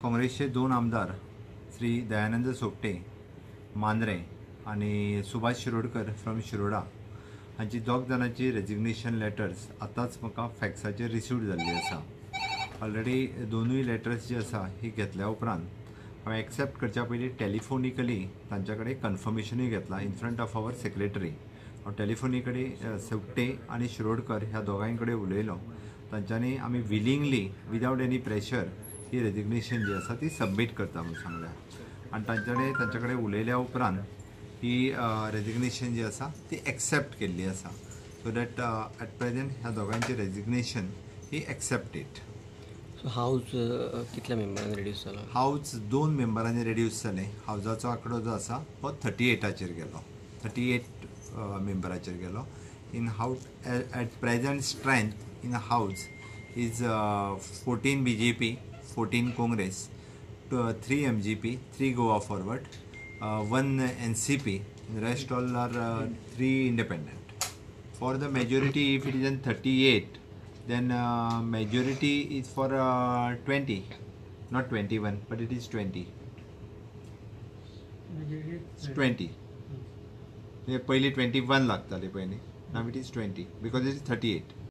काँग्रेसचे दोन आमदार श्री दयानंद सोपटे, मांद्रें, आनी सुभाष शिरोडकर फ्रॉम शिरोडा हांची दोग जाणांची रेजिग्नेशन लेटर्स आतांच म्हाका फॅक्साचेर रिसीव जाल्ली आसा. ऑलरेडी दोनूय लेटर्स जी आसा ही घेतल्या उपरांत हांवें एक्सेप्ट करच्या पयलीं टेलिफोनिकली तांच्या कडेन कन्फर्मेशनूय घेतलां in front of our secretary. हांव टेलिफोनिकली सोपटे आनी शिरोडकर ह्या दोगांय कडेन उलयलो. तांच्यांनी आमी विलिंगली, विदावट एनी प्रेशर ही रेजिग्नेशन जी आसा ती सबमीट करता म्हणून सांगल्या आनी तांच्यानी तांच्या कडेन उलयल्या उपरांत ही रेजिग्नेशन जी आसा ती एक्सेप्ट केल्ली आसा. सो that at present ह्या दोगांयची रेजिग्नेशन ही एक्सेप्टेड. सो हाऊस कितल्या मेंबरांनी रिड्यूस जाला? हाऊस दोन मेंबरांनी रेड्यूस जालें. हावजाचो आंकडो जो आसा हो 38आचेर गेलो, 38 मेंबराचेर गेलो. In house, at present strength in house is 14 BJP, 14 Congress, 3 MGP, 3 Goa Forward, 1 NCP, rest all are 3 independent. For the majority, if it is in 38, then majority is for 20, not 21, but it is 20. It's 20. पयलीं 21 लागताले पयलीं, now it is 20 because it is 38.